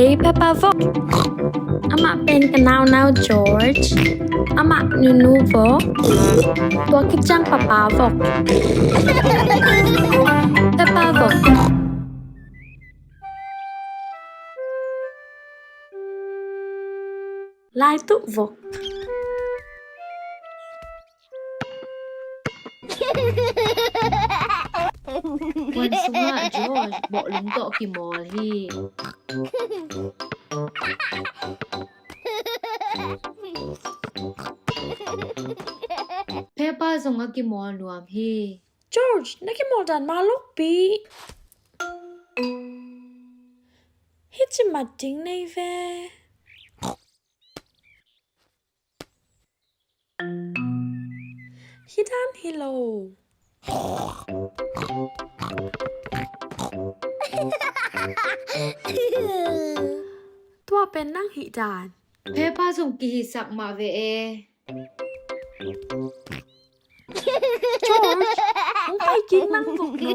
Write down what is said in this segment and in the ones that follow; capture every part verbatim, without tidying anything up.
Kei Peppa vok. Amah pen ka naunau George. Amah Nunu vok. Tua khit ciang Papa vok. Peppa vok. Laituh vok. Van sungah George bawhlung tawh kimawl hi. Peppa zong a kimawl nuam hi. George, na kimawl dan mah lokpi. Hih ci mat ding nei ve. Hih dan hi lo. Tua pen nang hih dan. Peppa zong kihihsak mah ve e. George, hong pai kik nang vok lo.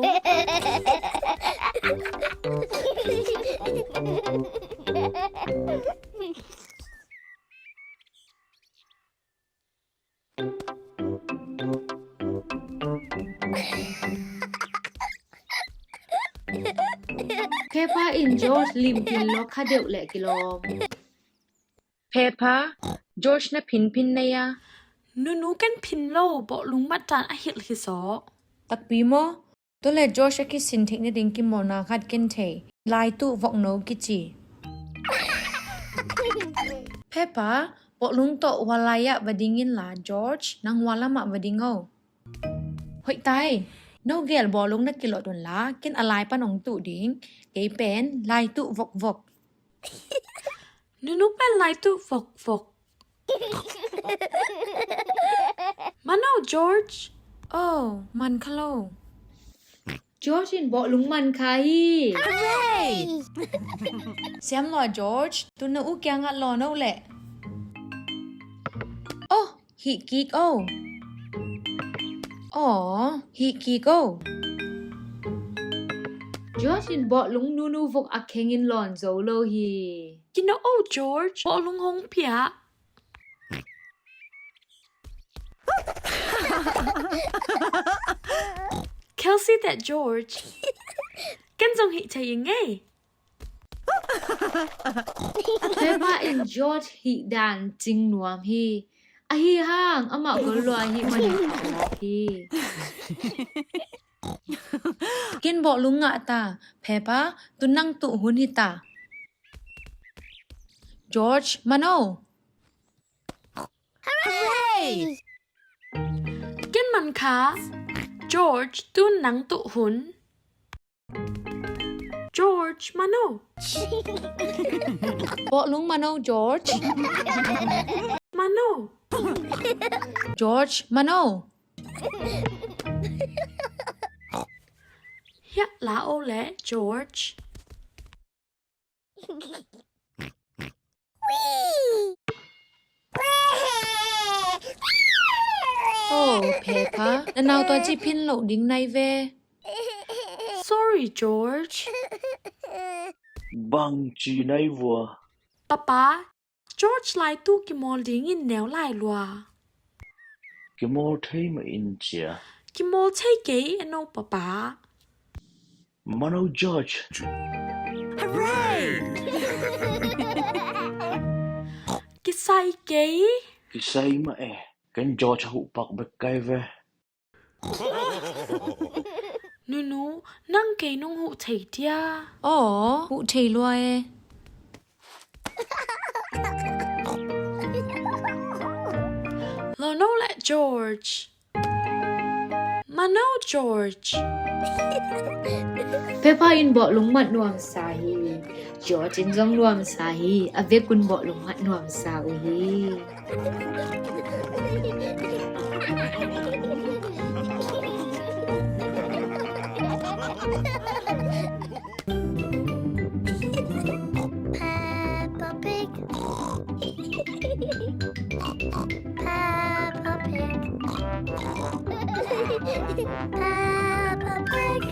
Peppa in George lim phin lo kha deuh leh kilawm. Peppa, George na phinphin nei a. Nunu ken phin lo, bawhlung mat dan a hilh hi zaw. Takpi maw? Tua leh George a kisin theih nading kimawlna khat ken thei. Laituh vokno kici. Peppa, bawhlung tawh hualai ah va ding inla George, nang hualam ah va ding o. Hoih tai, no gel bawhlung na kilawh un la, ken a lai pan hong tuh ding. Kei pen laituh vokvok. Nunu pen laituh vokvok. Mano George. Oh, man kha lo. George in bawhlung man kha hi. Hooray! Siam lua George, tun na u kiangah law no leh. Oh, hih kik o. Aw, hih kik o. George in bawhlung Nunu vok a khengin lawn zo lo hi. Kino o George, bawhlung hong pia. Kelsey teh George. Ken zong hih thei ing ei. Peppa in George hih dan cing nuam hi. Ahi hang amah gol lua hi man hi. Ken bawhlung ngah ta. Peppa, tun nang tuh hun hi ta. George, mano. Hooray! Ken man kha. George, tun nang tuh hun. George, mano. Bawhlung mano, George. Mano. George, mano. Hiah la o leh, George. Oh, Peppa, na nau tua ci phin loh ding nai ve. Sorry, George. Bang ci nai vua. Papa, George laituh kimawl dingin neu lai lua. Kimawl thei mah in cia. Kimawl thei kei eno papa. Mano George. Hooray! Kisai kei. Kisai mah e. Ken George a huh pak bek kai ve. Nunu, nang kei nong huh thei dia? Aw, huh thei lua e. Law no leh George. Mano George. Peppa in bawhlung mat nuamsa hi. George in zong nuamsa hi. A vekun bawhlung mat nuamsa uh hi. Peppa Pig. Peppa Pig. Peppa Pig.